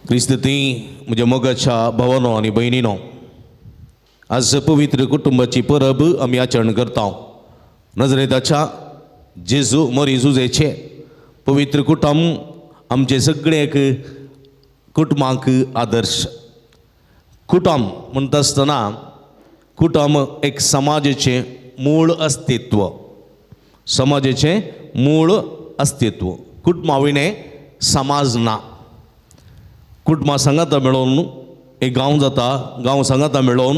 क्रिस्त ती म्हज्या मोगाच्या भावानो आनी भयणीनो, आज पवित्र कुटुंबाची परब आमी आचरण करता। नजरेताच्या जेजू मोरी जुजेचे पवित्र कुटुंब आमचे सगळे एक कुटुंबाक आदर्श। कुटुंब म्हणटा आसतना कुटुंब एक समाजाचें मूळ अस्तित्व, समाजाचें मूळ अस्तित्व। कुटुंबा विणें समाज ना। कुटुंबा सांगाता मेळोवन एक गांव जाता, गांव सांगाता मेळोवन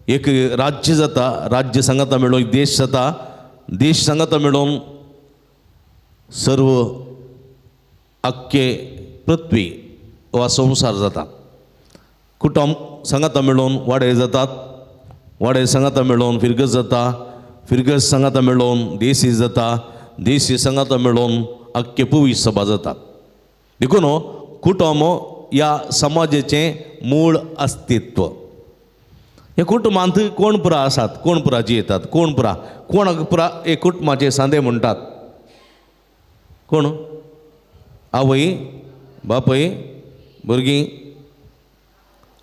एक राज्य जाता, राज्य सांगाता मेळोवन एक देश जाता, देश सांगाता मेळोवन सर्व आख्खे पृथ्वी वा संवसार जाता। कुटुंब सांगाता मेळोवन वाडे जातात, वाडे सांगाता मेळोवन फिरगज जाता, फिरगज सांगाता मेळोवन देशी जाता, देशी सांगाता मेळोवन आख्खे पुवी सभा जाता। देखून कुटुंब ह्या समाजाचें मूळ अस्तित्व। ह्या कुटुंबांत कोण पुरा आसात, कोण पुरा जियेतात, कोण पुरा कोणाक पुरा हे कुटुंबाचे सांदे म्हणटात? कोण? आवय, बापूय, भुरगीं,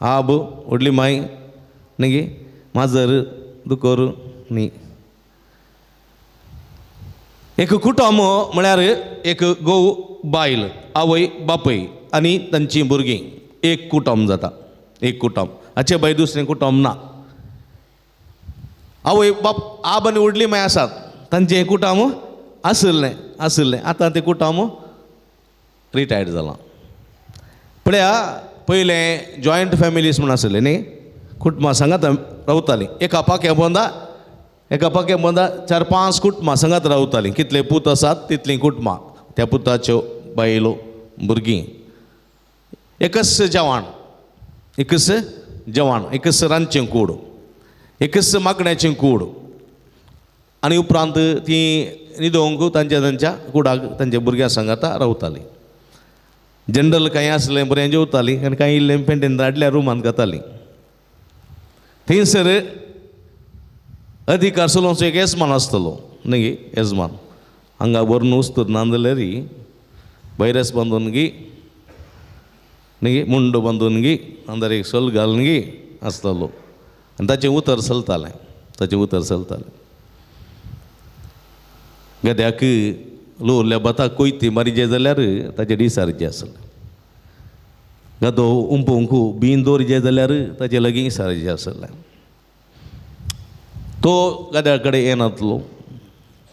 आब, व्हडली माय न्ही, माजर, दुकोर न्ही। एक कुटुंब म्हळ्यार एक घोव बायल, आवय बापूय आनी तांचीं भुरगीं, एक कुटुंब जाता। एक कुटुंब हाचे भायर दुसरें कुटुंब ना। आवय बाप आब आनी व्हडली माय आसात, तांचें कुटुंब आशिल्लें आशिल्लें आतां तें कुटुंब रिटायर्ड जालां। पळया पयलें जॉयंट फॅमिलीज म्हूण आशिल्लें न्ही, कुटुंबां सांगात रावतालीं। एका पाक्या पोंदा, एका पाक्या पोंदा 4 5 कुटुंबां सांगात रावतालीं। कितले पूत आसात तितलीं कुटुंबां, त्या पुताच्यो बायलो भुरगीं, एकच जेवण, एकच जेवण, एकच रांदचें कूड, एकच मागण्याचें कूड। आनी उपरांत ती न्हिदोवंक तांच्या तांच्या कुडाक तांच्या भुरग्यां सांगाता रावतालीं। जनरल कांय आसलें बरें जेवतालीं आनी कांय इल्लें पेंटेन हाडल्या रुमांत घातालीं। थंयसर अधिकार चलोवचो एक येजमान आसतलो न्ही, येजमान हांगा व्हरून वस्तू ना जाल्यार बैरस बांदून गी न्ही, मुंडो बांदून गी, अंदर एक सोल घालून गी आसतलो आनी ताचें उतर चलतालें, ताचें उतर चलतालें। गद्याक लोरल्या भाताक कोयती मारिजे जाल्यार ताचे डिसारचे आसलें, गदो उंपूंक बीन दवरिजे जाल्यार ताचे लागीं इसारचें आसलें। तो गद्या कडेन येनातलो,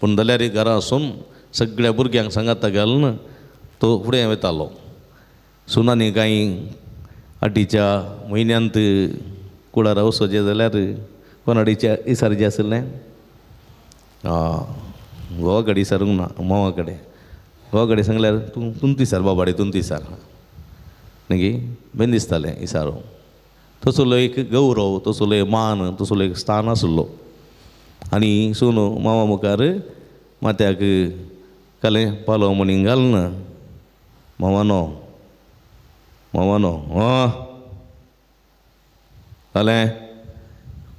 पूण जाल्यार घरा वचून सगळ्या भुरग्यांक सांगाता घालून तो फुडें वतालो। सुनांनी कांय आटीच्या म्हयन्यांत कुळारा वचचें जाल्यार कोणाडीच्या इसारचें आसलें, घोवा कडेन इसारूंक ना, मावा कडेन, घोवा कडेन सांगल्यार तूं तुमती सार बाबाडे तुमती सार न्ही, बेन दिसतालें इसारो। तसलो एक गौरव, तसलो एक मान, तसलो एक स्थान आसलो। आनी सून मामा मुखार माथ्याक कालें पालो म्हणून घालना, मामानो मामानो आं जालें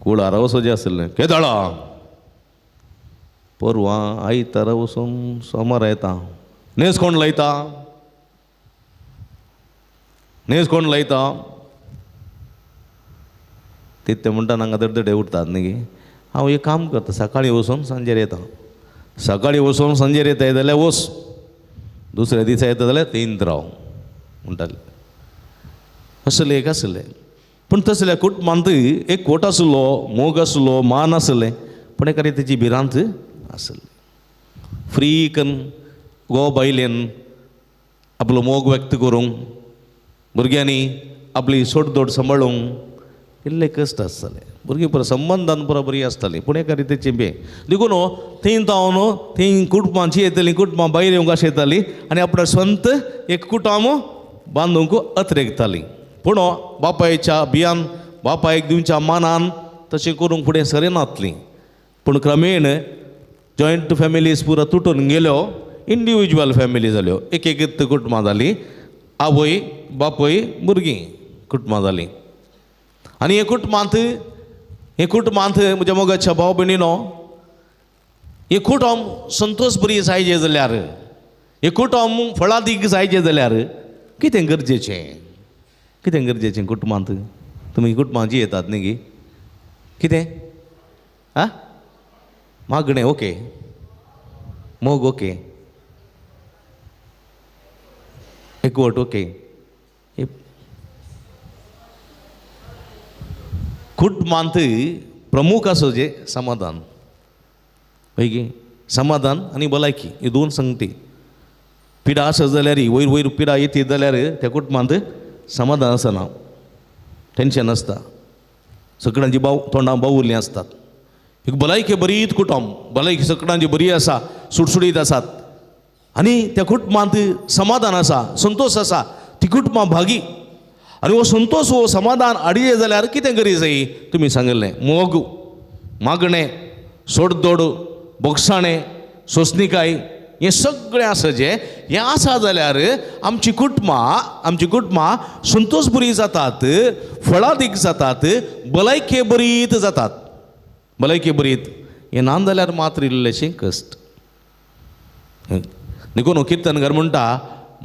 कुळारा वचचें आसलें केदळा परवां आयतारा वचून सोमार येता, न्हेस कोण लायता, न्हेस कोण लायता? तितले म्हणटा हांगा दडदडे उरतात न्ही। हांव एक काम करता, सकाळीं वचून सांजेर येता, सकाळीं वचून सांजेर येता जाल्यार वच, दुसऱ्या दिसा येता जाल्यार तीन राव म्हणटाले। असलें एक आसलें, पूण तसल्या कुटुंबांत एक कोट आसलो, मोग आसलो, मान आसलें, पूण एका तेची भिरांत आसली। फ्री कन घोव बायलेन आपलो मोग व्यक्त करूंक, भुरग्यांनी आपली सोडदोड सांबाळूंक इल्ले कश्ट आसताले। भुरगीं पुरो संबंदान पुरो बरी आसतालीं, पूण एका रितीची बे देखून थंय तावन थंय कुटुंबांची येतलीं, कुटुंबां भायर येवंक अशें येतालीं आनी आपल्या स्वंत एक कुटुंब बांदूंक अत्रेकतालीं। पूण बापायच्या भियान, बापायक दिवच्या मानान तशें करूंक फुडें सरनातलीं। पूण क्रमेण जॉयंट फॅमिलीज पुरो तुटून गेल्यो, इंडिविज्युअल फॅमिली जाल्यो, एक एक कुटुंबां जालीं, आवय बापूय भुरगीं कुटुंबां जालीं। आनी हे कुटुंबांत, हे कुटुंबांत म्हज्या मोगाच्या भाव भयणीनो, हे कुटुंब संतोष बरी जायचे जाल्यार, हे कुटुंब फळादीक जायचे जाल्यार कितें गरजेचें? कितें गरजेचें कुटुंबांत? तुमी कुटुंबांत जियेतात न्ही गी? कितें आं मागणें ओके, मोग ओके, एकवट ओके. कुटुंबांत प्रमुख आसा जें समाधान, हय समाधान आनी भलायकी ही दोन संगती. पिडा आसत जाल्यार वयर वयर पिडा येत जाल्यार त्या कुटुंबांत समाधान आसना, टेंशन आसता, सगळ्यांची बाव तोंडां बावुरलीं आसतात. एक भलायकी बरीत कुटुंब, भलायकी सगळ्यांची बरी आसा, सुटसुटीत आसात आनी त्या कुटुंबांत समाधान आसा, संतोश आसा, ती कुटुंबां भागी. आनी हो संतोश हो समाधान हाडिल्लें जाल्यार कितें करी जाय तुमी सांगिल्लें? मोग, मागणें, सोडदोड, बोगसाणें, सोंसणीकाय, हें सगळें आसा जें हें आसा जाल्यार आमची कुटुंबां संतोश बरी जातात, फळादीक जातात, भलायके बरीत जातात, भलायके बरीत. हें ना जाल्यार मात्र इल्लेशें कश्ट. देखून किर्तनकार म्हणटा,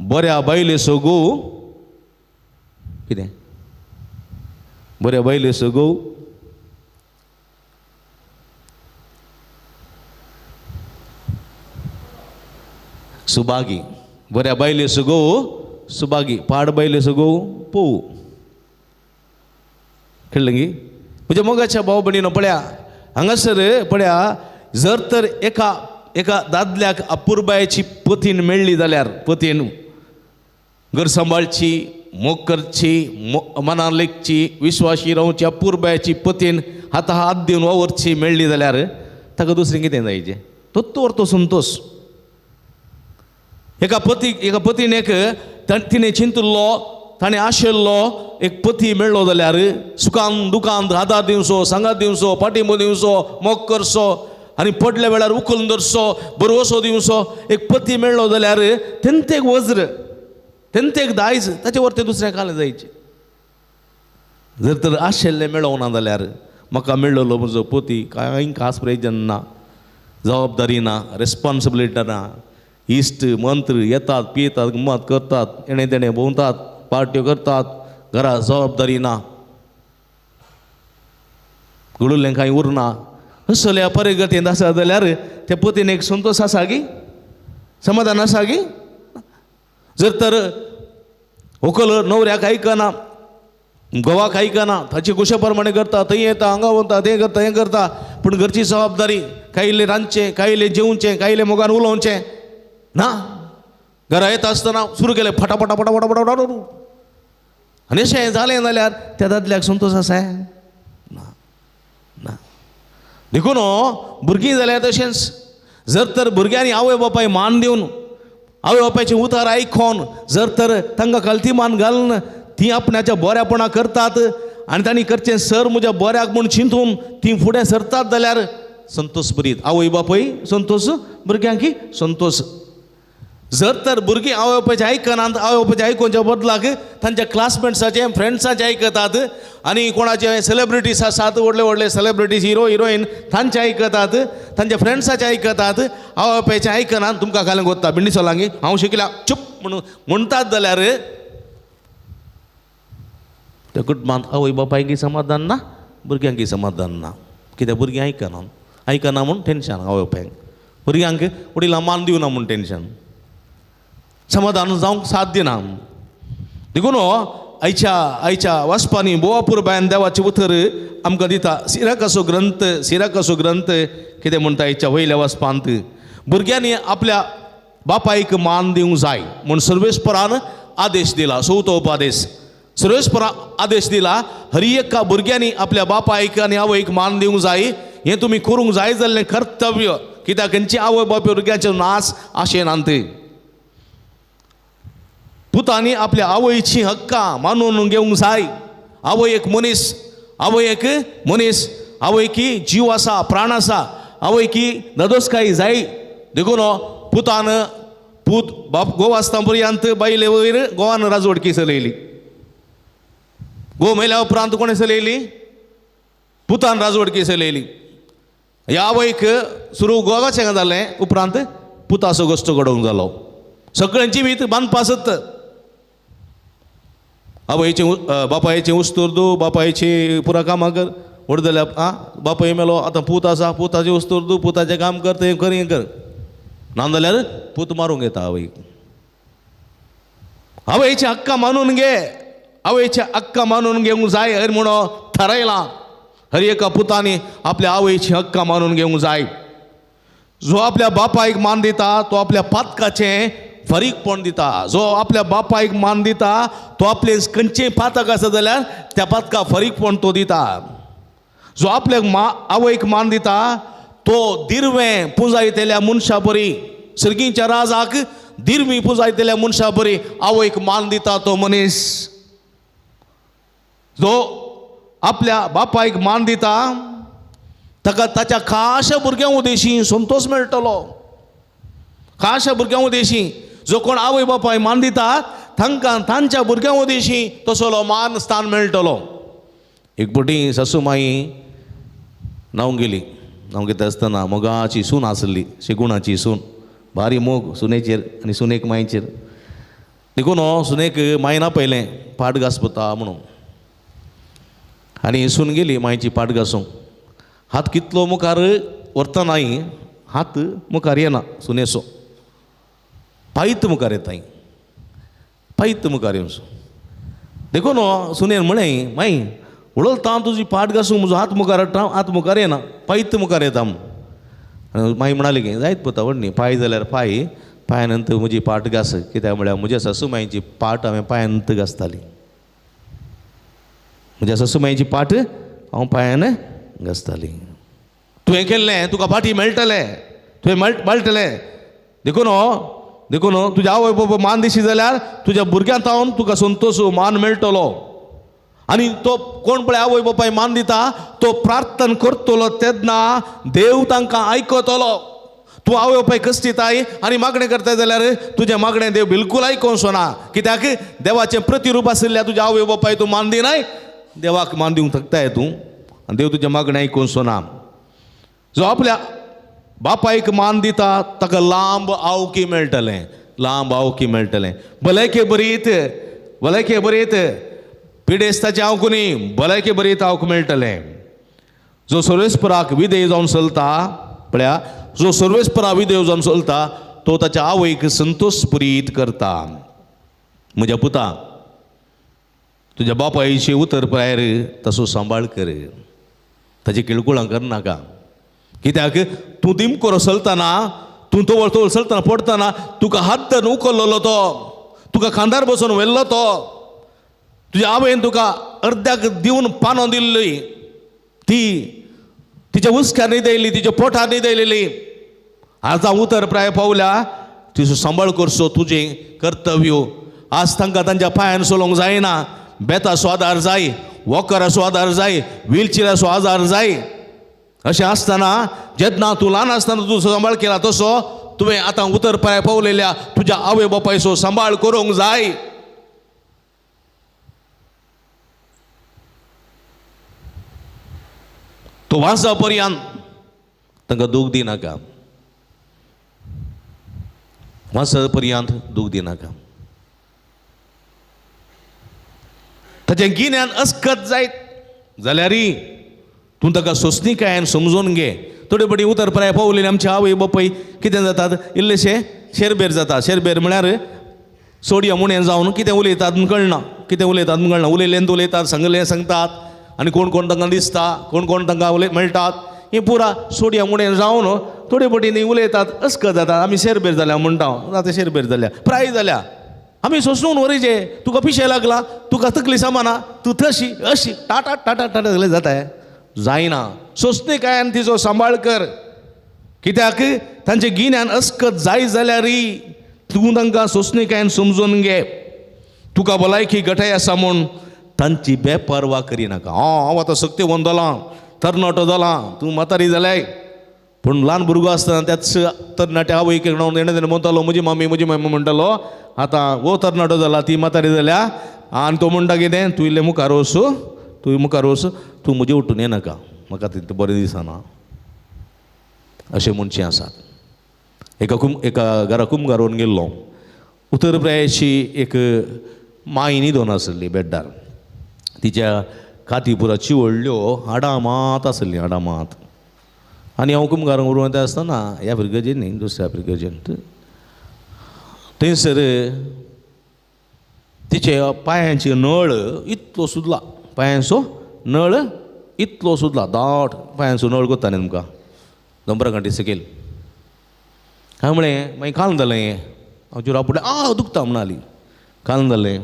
बऱ्या बायलेचो घोव कितें, बऱ्या बायलेचो घोव सुभागी, बऱ्या बायलेचो घोव सुभागी, पाड बायलेचो घोव पोवू. कळ्ळें गी? म्हज्या मोगाच्या भाव भयणीनो पळया हांगासर पळया, जर तर एका एका दादल्याक अपुरबायेची पतीन मेळ्ळी जाल्यार, पतीन घर सांबाळची, मोग करची, मनान लेखची, विश्वाशी रावची, अपुरबायेची पतीन हाता हात दिवन वावरची मेळ्ळी जाल्यार ताका दुसरें कितें जायचें? तोच तो संतोश. एका पतीन एक तिणें चिंतिल्लो, ताणें आशिल्लो एक पती मेळ्ळो जाल्यार सुखान दुखान आदार दिवचो, सांगात दिवचो, पाठिंबो दिवचो, मोग करचो आनी पडल्या वेळार उखलून धरचो, बरवसो दिवचो, एक पती मेळ्ळो जाल्यार तेंत एक वज्र, तेंत एक दायज, ताचे वरतें दुसऱ्या काल जायचें. जर तर आशिल्लें मेळोंक ना जाल्यार म्हाका मेळ्ळो म्हजो पती, कांय खास प्रयोजन ना, जबाबदारी ना, रेस्पोन्सिबिलिटी ना, इश्ट मंत्र येतात, पियेतात, गमत करतात, येणे तेणे भोंवतात, पार्ट्यो करतात, घरा जबाबदारी ना, घडुल्लें कांय उरना. असल्या परिगतींत आसा जाल्यार त्या पतीन एक संतोश आसा गी, समाधान आसा गी? जर तर व्हंकल न्हवऱ्याक आयकना, घोवाक आयकना, ताचे कुशे प्रमाणे करता, थंय येता, हांगा वता, तें करता, हें करता, पूण घरची जबाबदारी, कांय इल्लें रांदचें, कांय इल्लें जेवचें, कांय इल्लें मोगान उलोवचें ना. घरा येता आसतना सुरू केलें फटाफटा फटाफटा फटाफट आनी अशें जालें जाल्यार त्या दादल्याक संतोश आसा ना ना. देखून भुरगीं जाल्यार तशेंच, जर तर भुरग्यांनी आवय बापाय मान दिवन, आवय बापायचें उतार आयकोन जर तर तांकां कलती मान घालून तीं आपणाच्या बऱ्यापणा करतात आनी तांणी करचें सर म्हज्या बऱ्याक म्हूण चिंतून तीं फुडें सरतात जाल्यार संतोश बरीत, आवय बापूय संतोश, भुरग्यांकी संतोश. जर तर भुरगीं आवय बापायचें आयकनात, आवय बापायचें आयकुच्या बदलाक तांच्या क्लासमेट्साचें, फ्रेंड्साचें आयकतात आनी कोणाचे सेलेब्रिटीज आसात, व्हडले व्हडले सेलेब्रिटीज, हिरो हिरोईन, तांचें आयकतात, तांच्या फ्रेंड्साचें आयकतात, आवय बापायचें आयकनात. तुमकां घालूंक वता बिंडी सोलांगी हांव शिकल्या चूप म्हणून म्हणटात जाल्यार त्या कुटुंबांत आवय बापायकी समाधान ना, भुरग्यांकी समाधान ना. कित्याक भुरगीं आयकना, आयकना म्हूण टेंशन आवय बापायक, भुरग्यांक वडिलां मान दिवना म्हूण टेंशन, समाधान जावंक साथ दिना. देखून आयच्या आयच्या वाचपांनी बोवापूर बायन देवाचें उतर आमकां दिता. सिराकाचो ग्रंथ, सिराकाचो ग्रंथ कितें म्हणटा आयच्या वयल्या वाचपांत, भुरग्यांनी आपल्या बापायक मान दिवंक जाय म्हूण सर्वेस्परान आदेश दिला. चवथो उपदेश सर्वेस्परान आदेश दिला, हर एका भुरग्यांनी आपल्या बापायक आनी आवयक मान दिवंक जाय. हें तुमी करूंक जाय जाल्लें कर्तव्य, कित्याक खंयची आवय बापूय भुरग्यांचो नाश आशेनात. पुतांनी आपल्या आवयची हक्कां मानून घेवंक जाय. आवय एक मनीस, आवय एक मनीस, आवयकी जीव आसा, प्राण आसा, आवयकी नदोसकाय जाय. देखून पुतान पूत बाप गोव आसता पर्यंत बायले वयर गोवान राजवटकी चलयली. गोव मेल्या उपरांत कोणें चलयली? पुतान राजवटकी चलयली. ह्या आवयक सुरू गोवाचें जालें, उपरांत पुताचो गोश्ट घडोवंक जालो. सगळ्यांची जिवीत बांदपा आसत. आवयचें बापायचें उस्तुर्दू, बापायची पुरा कामां कर, व्हड जाल्यार आं बापाय मेलो आतां पूत आसा, पुताचें उस्तुर्दू, पुताचें काम कर, तें कर, हें कर, ना जाल्यार पूत मारूंक येता आवयक. आवयची हक्का मानून घे, आवयच्या हक्का मानून घेवंक जाय हर म्हणून थारायलां. हर एका पुतांनी आपल्या आवयची हक्का मानून घेवंक जाय. जो आपल्या बापायक मान दिता तो आपल्या पातकाचें फारीकपण दिता. जो आपल्या बापायक मान दिता तो आपले खंयचें पातक आसा जाल्यार त्या पातका फारीकपण तो दिता. जो आपल्या आवयक मान दिता तो दिरवें पुंजायतल्या मनशा बरी, सर्गीच्या राजाक दिरवी पुंजायतल्या मनशा बरी आवयक मान दिता तो मनीस. जो आपल्या बापायक मान दिता ताका ताच्या खाशा भुरग्यां उदेशी संतोश मेळटलो. खाशा भुरग्यां उदेशी जो कोण आवय बापाय मान दिता तांकां तांच्या भुरग्यां उदेशी तसलो मान स्थान मेळटलो. एक पटी सासू माई न्हावंक गेली. न्हावंक घेता आसतना मोगाची सून आसली, शेगुणाची सून, भारी मोग सुनेचेर आनी सुनेक मायचेर. देखून सुनेक मायन आपयलें पाट घासपता म्हणून, आनी सून गेली मायची पाट घासूंक. हात कितलो मुखार व्हरतनाय हात मुखार येना सुनेचो, पायत मुखार येताय, पायत मुखार येवचो. देखून सुनेन म्हळें, माई उडलता तुजी पाट घासूंक म्हजो हात मुखार हाडटा, हात मुखार येना, पायत मुखार येता. माई म्हणाली की जायत पुता व्हडली पांय जाल्यार पांय, पांयानंतर म्हजी पाट घास. कित्याक म्हळ्यार म्हज्या सासू माईची पाट हांवें पांयानंतर घासताली, म्हज्या सासू माईची पाट हांव पांयान घासताली. तुवें केल्लें तुका फाटी मेळटलें, तुवें मेळटलें. देखून देखून तुज्या आवय बापाय मान दिशी जाल्यार तुज्या भुरग्यां तावन तुका संतोश मान मेळटलो. आनी तो कोण पळय आवय बापाय मान दिता तो प्रार्थना करतलो तेन्ना देव तांकां आयकतलो. तूं आवय बापाय कश्टिताय आनी मागणें करताय जाल्यार तुजें मागणें देव बिलकूल आयकोवचो ना. कित्याक देवाचें प्रतिरूप आशिल्ल्या तुज्या आवय बापाय तूं मान दिनाय, देवाक मान दिवंक थकताय तूं, आनी देव तुजें मागणें आयकोवचो ना. जो आपल्या बापायक मान दिता ताका लांब आवकी मेळटलें, लांब आवकी मेळटलें. भलायके बरीत, भलायके बरीत पिडेस्ताचें आवक न्ही, भलायके बरीत आवक मेळटलें. जो सर्वेस्पराक विधेय जावन चलता, पळया, जो सर्वेस्पराक विधेय जावन चलता तो ताच्या आवयक संतोश पुरीत करता. म्हज्या पुता, तुज्या बापायची उतर प्रायर तसो सांबाळ कर, ताची किळकुळां करनाका. कित्याक तूं दिमकोरो चलतना, तूं तवळ तवळ चलतना पडटना तुका हात धरून उखल्लो तो, तुका खांदार बसून व्हेल्लो तो, तुज्या आवयन तुका अर्द्याक दिवन पानो दिल्ली, ती तिच्या हुस्क्यार न्हिदयली, तिच्या पोटार न्हिदयलेली. आतां उतर प्राय पावल्या तिचो सांबाळ करचो तुजें कर्तव्य. आज तांकां तांच्या पांयान चलोवंक जायना, बेताचो आदार जाय, वॉकराचो आदार जाय, व्हीलचेराचो आदार जाय. अशें आसतना जेन्ना तूं ल्हान आसतना तूं सांबाळ केला तसो तुवें आतां उतर पांय पावलेल्या तुज्या आवय बापायचो सांबाळ करूंक जाय. तो वाचा पर्यंत तांकां दूख दिनाका, वाचा पर्यंत दूख दिनाका. ताचें गिन्यान अस्कत जायत जाल्यारय तूं ताका सोंसणीकायेन समजून घे. थोडे पटी उतर प्राय पावलेली आमचे आवय बापाय कितें जातात, इल्लेशे शेरबेर जाता. शेरबेर म्हळ्यार सोडया मुणें जावन कितें उलयतात म्हूण कळना, कितें उलयतात म्हूण कळना. उलयलें उलयतात, सांगलें सांगतात, आनी कोण कोण तांकां दिसता, कोण कोण तांकां उलय मेळटात, हें पुरा सोडया मुणें जावन थोडे पटी न्ही उलयतात, अस्कत जाता. आमी शेरबेर जाल्या म्हणटा, आतां शेरबेर जाल्या, प्राय जाल्या, आमी सोंसून व्हरीचे. तुका पिशें लागला, तुका तकली सामाना, तूं तशी अशी टाटा टाटा टाटा सगळें जाता. जायना, सोंसणीकायेन तिचो सांबाळ कर. कित्याक तांचें गिन्यान अस्कत जाय जाल्यारय तूं तांकां सोंसणीकायेन समजून घे. तुका भलायकी घटाय आसा म्हूण तांची बेपर्वा करिनाका. हांव आतां सक्तेवन जालां, तरणाटो जालां, तूं म्हातारी जाल्याय, पूण ल्हान भुरगो आसतना त्याच तरणाट्या आवयक येणें तेणें म्हणटालो म्हजी मम्मी म्हजी मम्मी म्हणटालो. आतां हो तरणाटो जाला, ती म्हातारी जाल्या, आनी तो म्हणटा कितें, तूं इल्लें मुखार वचू, तूं मुखार वच, तूं म्हजें उठून येनाका, म्हाका तितलें बरें दिसना. अशें म्हणचें आसात. एका घरा कुमगारोवन गेल्लो, उतर प्रायेची एक माई न्हिदोन आसली बेड्डार, तिच्या काती पुरा चिवडल्यो हाडां मात आसलीं, हाडां मात. आनी हांव कुमगारांक व्हरून वयता आसतना ह्या फिरगर्जेन न्ही दुसऱ्या फिरगर्जेंत, थंयसर तिचे पांयांची नळ इतलो सुजला, पांयांचो नळ इतलो सुजला दाट पांयांचो नळ कोत्ता न्ही तुमकां दोंबरा गांठी सकयल. हांवें म्हळें मागीर काल जालें हें, हांव जुरा फुडें आ दुखता म्हणाली, काल जालें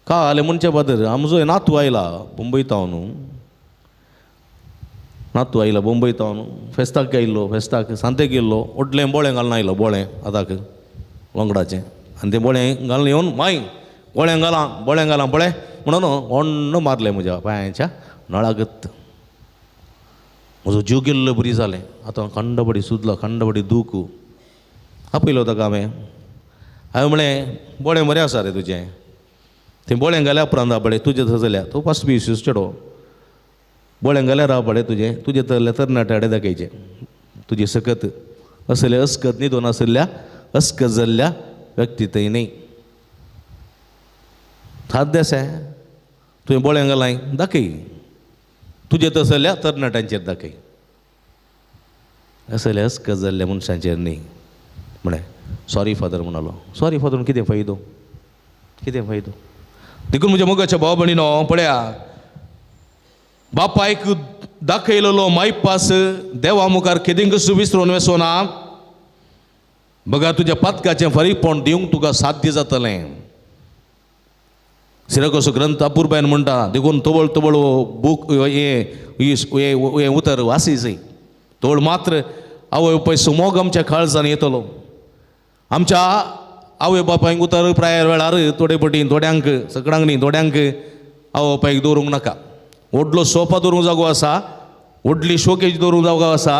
काल म्हणचे फादर आमचो नातू आयला मुंबय तावन, नातू आयला मुंबय तावन, फेस्ताक आयिल्लो, फेस्ताक सांतेक येयल्लो, व्हडलें बोळें घालून आयलो, बोळें आताक लोंगडाचें, आनी तें बोळें घालून येवन माय बोळें घालां बोळें घालां पळय म्हणून ओण्ण मारलें म्हज्या पांयांच्या नळागत. म्हजो जीव गेल्लो बरी जालें. आतां खंडबडी सुजलो, खंडबडी दूख. आपयलो ताका हांवें, हांवें म्हळें बोळें बरें आसा रे तुजें, तें बोळें घाल्या उपरांत पळय तुजें थंय जाल्यार तो फर्स्ट पी यू चेडो, बोळें घाल्यार राव पळय तुजें तुजें तरल्या तरणाटे हाडे दाखयचें तुजी सकत असले अस्कत न्हिदून आशिल्ल्या अस्कत जाल्ल्या व्यक्ती थंय न्ही. साद्य आसा तुवें बोळें घालाय दाखय तुजें तसल्या तरणाट्यांचेर दाखय, असले अस्कत जाल्ल्या मनशांचेर न्ही. म्हळें सॉरी फादर म्हणालो. सॉरी फादर कितें फायदो, कितें फायदो. देखून म्हज्या मोगाच्या भाव भयणीनो पळया, बापायक दाखयलेलो मायपास देवा मुखार केदिंकूच विसरून वचना. बघा तुज्या पातकाचें फारीकपण दिवंक तुका साध्य जातलें. सिराकोसो ग्रंथ अपुरबायन म्हणटा, देखून तवळ तवळ बूक हें उतर वासीजय, तवळ मात्र आवय बापाय सुमोग आमच्या काळजान येतलो. आमच्या आवय बापायक उतर प्रायर वेळार थोडे पटी थोड्यांक सगळ्यांक न्ही थोड्यांक आवय बापायक दवरूंक नाका. व्हडलो सोफा दवरूंक जागो आसा, व्हडली शोकेज दवरूंक जागो आसा,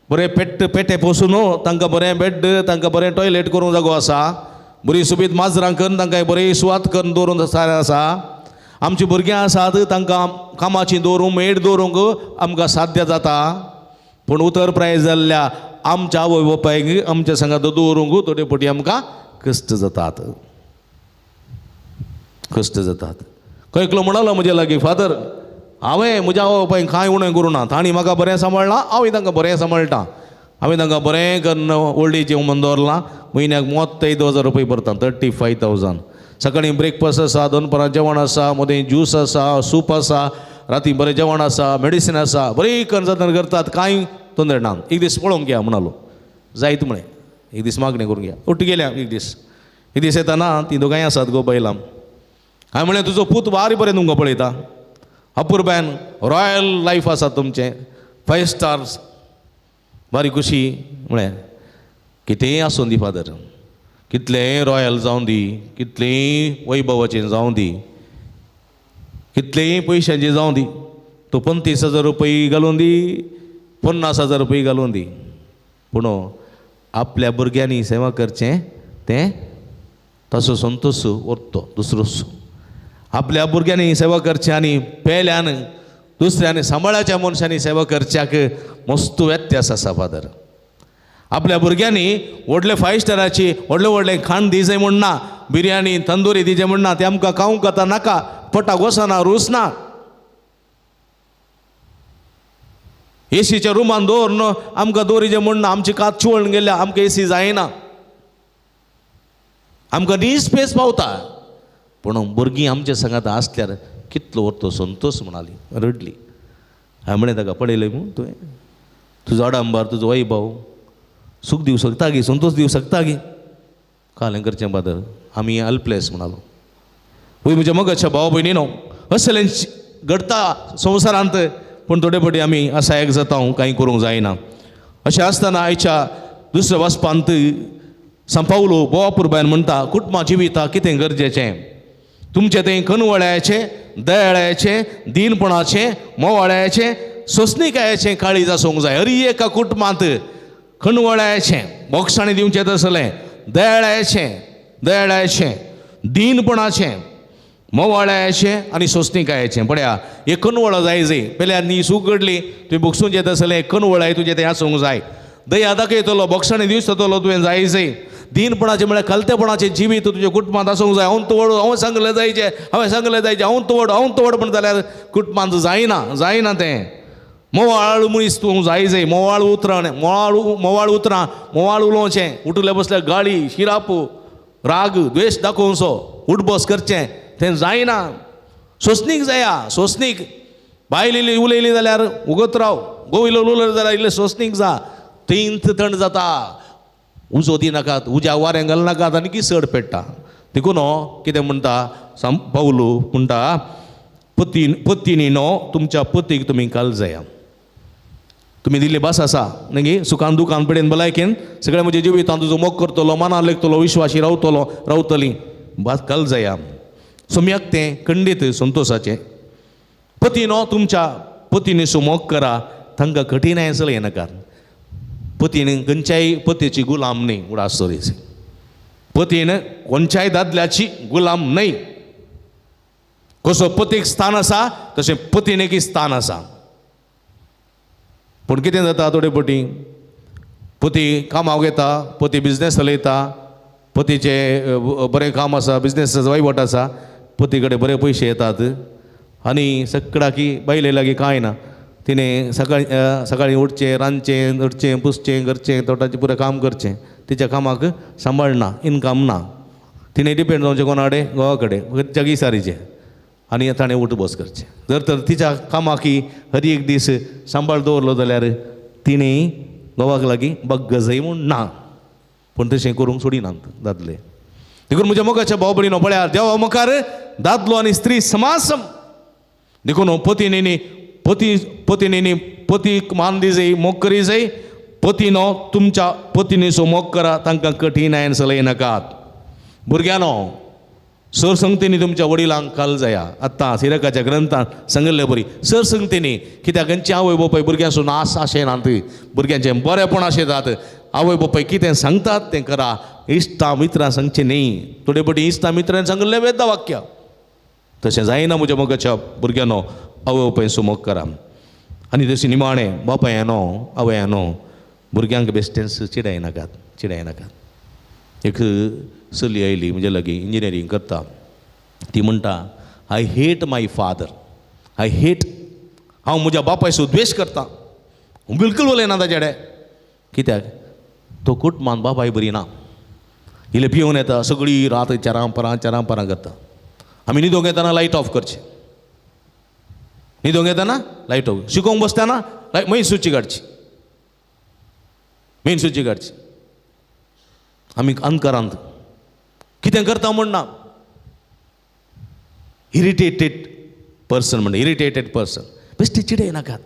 बरें पेट पेटे पोसून तांकां बरें बेड, तांकां बरें टॉयलेट करूंक जागो आसा, बरी सोबीत माजरां करून तांकां बरी सुवात करून दवरूंक सारें आसा. आमचीं भुरगीं आसात तांकां कामाची दवरूंक मेड दवरूंक आमकां साध्य जाता. पूण उतर प्राय जाल्ल्या आमच्या आवय बापायक आमच्या सांगात दवरूंक थोडे पटी आमकां कश्ट जातात, कश्ट जातात. खंय एकलो म्हणालो म्हजे लागीं, फादर हांवें म्हज्या आवय बापायक कांय उणें करूं ना, तांणी म्हाका बरें सांबाळ्ळां, हांवूय तांकां बरें सांबाळटा, हांवें तांकां बरें करून ओल्ड एज होमान दवरलां, म्हयन्याक 35,000 रुपये भरता, 35,000. सकाळीं ब्रेकफास्ट आसा, दनपरां जेवण आसा, मदें ज्यूस आसा, सूप आसा, राती बरें जेवण आसा, मेडिसीन आसा, बरी करून जातना करतात, कांय तोंदर ना. एक दीस पळोवंक या म्हणालो, जायत म्हळें, एक दीस मागणें करूंक या. उठ गेल्या एक दीस, एक दीस येताना ती दोगांय आसात गो बैलां. हांवें म्हणलें तुजो पूत बारी बरें तुमकां पळयता, अपुरबायन रॉयल लायफ आसा तुमचें, 5 स्टार्स, बारी खुशी. म्हळें कितेंय आसूं दी फादर, कितलेंय रॉयल जावं दी, कितलेंय वैभवाचें जावं दी, कितलेंय पयशांचें जावं दी, तूं 35,000 रुपये घालून दी, 50,000 रुपये घालून दी, पूण आपल्या भुरग्यांनी सेवा करचें तें ताचो संतोश उरतो. दुसरो आपल्या भुरग्यांनी सेवा करचें आनी पेल्यान दुसऱ्यांनी सांबाळाच्या मनशांनी सेवा करच्याक मस्त व्यत्यास आसा फादर. आपल्या भुरग्यांनी व्हडले 5 स्टाराची व्हडलें व्हडलें खाण दिजय म्हण ना, बिरयानी तंदुरी दिजे म्हण ना, तें आमकां खावंक आतां नाका, पोटाक वचना, रूच ना. एसीच्या रुमान दवरून आमकां दवरिजे म्हण ना, आमची कात चिवळून गेल्या, आमकां एसी जायना, आमकां नी स्पेस पावता. पूण भुरगीं आमच्या सांगात आसल्यार कितलो व्हरतो संतोश म्हणाली, रडली. हांवें म्हणलें ताका पळयलें मू तुवें, तुजो आडंबर, तुजो वैभव सूख दिवं शकता गी, संतोश दिवं शकता गी. कालें करचें फादर, आमी अल्पलेस म्हणालो. वय म्हज्या मोगाच्या भाव भयणी न्हू, असलें घडटा संवसारांत, पूण थोडे फावटी आमी असायक जाता, कांय करूंक जायना. अशें आसतना आयच्या दुसऱ्या वाचपांत सांपावलो बोवा पुरबायन म्हणटा, कुटुंबा जिविता कितें गरजेचें, तुमचें तें कनवळ्याचें, दयाळ्याचें, दीनपणाचें, मोवाळ्याचें, सोंसणीकायेचें काळीज आसूंक जाय. हरी एका कुटुंबांत कणवळ्याचें बोगसाणी दिवचें तसलें, दयाळ्याचें, दयाळ्याचें, दीनपणाचें, मोवाळ्याचें आनी सोंसणीकायेचें. पळया एक कणवळो जाय जाय पेल्या न्ही सूख घडली तुवें बोगसून येत आसलें, कणवळाय तुजें तें आसूंक जाय. दया दाखयतलो, बोगसाणी दिवचो तुवें जाय जाय. दीनपणाचें म्हळ्यार कलतेपणाचें जिवीत तुज्या कुटुंबांत आसूंक जाय. हांव तवड हांव सांगलें जायचें, हांवें सांगलें जायचें, हांव तवड हांव तवड म्हण जाल्यार कुटुंबांत जायना, जायना तें. मोवाळ मनीस तूं जाय जाय, मोवाळ उतरां, मोवाळ मोवाळ उतरां, मोवाळ उलोवचें, उठले बसल्यार गाळी, शिराप, राग, द्वेश दाखोवचो, उठबस करचें, तें जायना. सोंसणीक जाया, सोंसणीक. बायल इल्ली उलयली जाल्यार उगत राव, घोव इल्लो उलयलो जाल्यार इल्लें सोंसणीक जा, थंयच थंड जाता. उजो दिनाकात, उज्या वारें घालनाकात आनी की चड पेट्टा. देखून कितें म्हणटा पावलू म्हणटा, पती पतीनी न्हू तुमच्या पतीक तुमी काल जाया. तुमी दिल्ली भास आसा न्ही, सुखान दुखान पडेन भलायकेन सगळें म्हज्या जिवितांत तुजो मोग करतलो, मनान लेखतलो, विश्वाशी रावतलो, रावतली, भास काल जाया. सोम्याक तें खंडीत संतोशाचें. पतीनो तुमच्या पतीनी मोग करा, तांकां कठीणाय चलय नाकात. पतीन खंयच्याय पतीची गुलाम न्ही, उडास चोरीची पतीन कोणच्याय दादल्याची गुलाम न्हय. कसो पतीक स्थान आसा तशें पतीनेकय स्थान आसा. पूण कितें जाता थोडे पटी पती कामाक येता, पती बिजनेस चलयता, पतीचें बरें काम आसा, बिजनेस वयवट आसा, पती कडेन बरे पयशे येतात आनी सगळ्याकी बायले लागीं कांय ना. तिणें सकाळीं सकाळीं उठचें, रांदचें, नडचें, पुसचें, करचें, तोटाचें पुरें काम करचें, तिच्या कामाक सांबाळना, इनकम ना. तिणें डिपेंड जावचें कोणा कडेन, घोवा कडेन, जगी सारीचें, आनी ताणें उठ बस करचें. जर तर तिच्या कामाकी हर एक दीस सांबाळ दवरलो जाल्यार तिणें घोवाक लागीं बग्ग जाय म्हूण ना. पूण तशें करूंक सोडिनात दादले. देखून म्हज्या मोगाच्या भाव भयणीनो पळया, देवा मुखार दादलो आनी स्त्री समासम. देखून पतीनी पती पतीनी पतीक मान दी जाय, मोग करी जाय. पतीनो तुमच्या पतीनीचो मोग करा, तांकां कठीणायेन चलय नाकात. भुरग्यांनो सरसंगतीनी तुमच्या वडिलांक काल जाया. आतां सिरकाच्या ग्रंथान सांगिल्ले बरी सरसंगतीनी, कित्याक खंयची आवय बापाय भुरग्यांसून आस आशेनात, भुरग्यांचें बरेंपण आशेतात. आवय बापाय कितें सांगतात तें करा, इश्टां मित्रां सांगचें न्ही. थोडे पटी इश्टां मित्रांनी सांगिल्लें वेद वाक्य, तशें जायना म्हज्या मोगाच्या भुरग्यांनो. आवय बापायचो मोग करा. आनी तशें निमाणें बापायनो आवयानो भुरग्यांक बेश्टेंच चिडायनाकात, चिडायनाकात. एक चली आयली म्हज्या लागीं, इंजिनियरींग करता, ती म्हणटा, I hate my father, I hate, हांव म्हज्या बापायचो द्वेश करता, बिलकूल उलयना ताजे कडेन. कित्याक तो कुटुंबान बापाय बरी ना, इल्लें पिवन येता, सगळी रात चारां परां चारां परां करता. आमी न्हिदोंक येतना लायट ऑफ करची, न्हिदोंक येतना लायट ऑफ, शिकोवंक बसतना लायट मेन सुची काडची, मेन सुची काडची. आमी अंधकारांत कितें करता म्हण ना. इरिटेटेड पर्सन म्हणटा, इरिटेटेड पर्सन बेश्टे चिडय नाकात.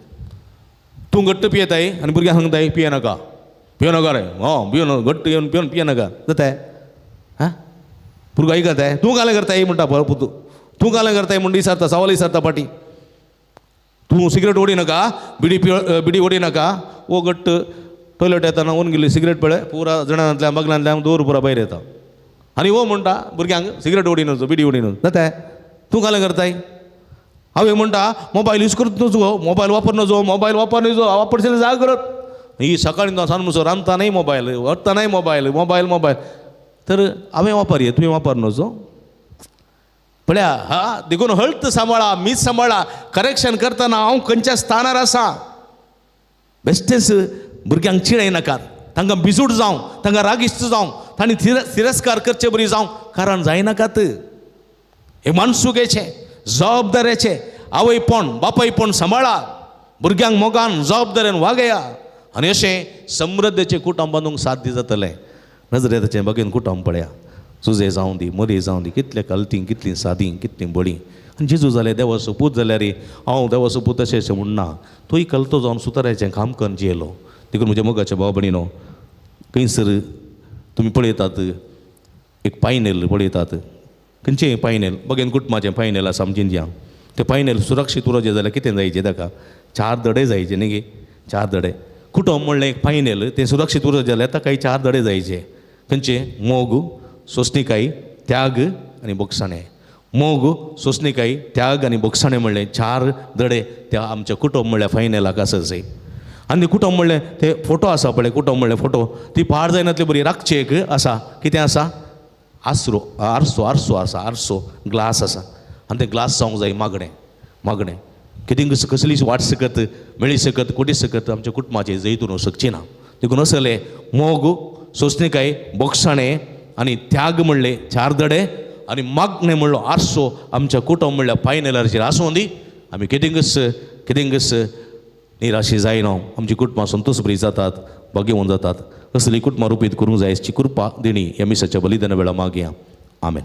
तूं घट्ट पियेताय आनी भुरग्यांक सांगताय पिये नाका, पियो नाका रे, हय पियो, घट्ट घेवन पिवन पिये नाका जाताय. हां भुरगो आयकताय, तूं कालें करताय म्हणटा पुतू, तूं कालें करताय म्हण विचारता, सवाल विचारता पाटी. तूं सिगरेट ओडी नाका, बिडी पियो, बिडी ओडी नाका. वो घट्ट टॉयलेट येताना ओन गेली सिगरेट पळय पुरा जणांतल्यान बगलांतल्यान दोर पुरा भायर येता. आनी वो म्हणटा भुरग्यांक सिगरेट ओडी न्हू, बिडी ओडी न्हू जाताय. तूं कालें करताय? हांव म्हणटा मोबायल यूज करत नजो, मोबायल वापर नजो, मोबायल वापर नजो, वापरशें जागृत. ही सकाळीं सांज मुसो रांदता न्हय मोबायल, व्हरता न्हय मोबायल, मोबायल मोबायल. तर हांवें वापर ये, तुवें वापर नजो. पळया हा, देखून हळत सांबाळा, मीच सांबाळा. करेक्शन करतना हांव खंयच्या स्थानार आसा. बेश्टेंच भुरग्यांक चिडय नाकात, तांकां बिजूट जावं, तांकां रागिश्ट जावं, तांणी तिरस्कार करचे बरी जावं, कारण जायनाकात. हे मानसुकेचें जबाबदारेचें आवयपण बापायपण सांबाळा, भुरग्यांक मोगान जबाबदारेन वागया आनी अशें समृद्धेचें कुटुंब बांदूंक साध्य जातलें. नजरेताचें बगेन कुटुंब पळया, सुजे जावं दी, मरी जावं दी, कितले कलतीं, कितलीं सादी, कितलीं बळीं. आनी जेजू जालें देवाचो पूत जाल्यार हांव देवाचो पूत अशें अशें म्हणना, तूंय कलतो जावन सुताराचें काम करून जियेलो. देखून म्हज्या मोगाच्या भाव भयणीनो, खंयसर तुमी पळयतात एक पायनेल पळयतात, खंयचें पायनेल बगेन कुटुंबाचें पायनेल आसा आमच्या इंडियान. तें पायनेल सुरक्षीत उरचें जाल्यार कितें जायचें ताका, चार धडे जायचे न्ही गे, चार धडे. कुटुंब म्हणलें एक पायनेल, तें सुरक्षीत उरचें जाल्यार ताका चार धडे जायचे. खंयचे? मोग, सोंसणीकाय, त्याग आनी बोगसाणें. मोग, सोंसणीकाय, त्याग आनी बोगसाणें म्हणलें चार धडे त्या आमच्या कुटुंब म्हणल्यार फायनेलाक आसत जाय. आनी कुटुंब म्हणलें ते फोटो आसा पळय, कुटुंब म्हणलें फोटो ती पाड जायनातली बरी राखची एक आसा, कितें आसा, आसरो आरसो, आरसो आसा, आरसो ग्लास आसा आनी तें ग्लास जावंक जाय मागणें, मागणें कितें कसलीच वाट सकत मेळी सकत कोटी सकत आमच्या कुटुंबाचेर जैतून शकची ना. देखून असले मोग, सोंसणीकाय, बोगसाणें आनी त्याग म्हणले चार दडे आनी मागणें म्हणलो आरसो आमच्या कुटुंब म्हणल्या पायनेलाचेर आसूं दी. आमी कितेंकच कितेंकच निराशी जायना, आमची कुटुंबां संतोश बरी जातात, भाग्यवंत जातात. असली कुटुंबां रुपीत करूंक जाय अशी कृपा दिणी ह्या मिसाच्या बलिदाना वेळा मागया. आमेन.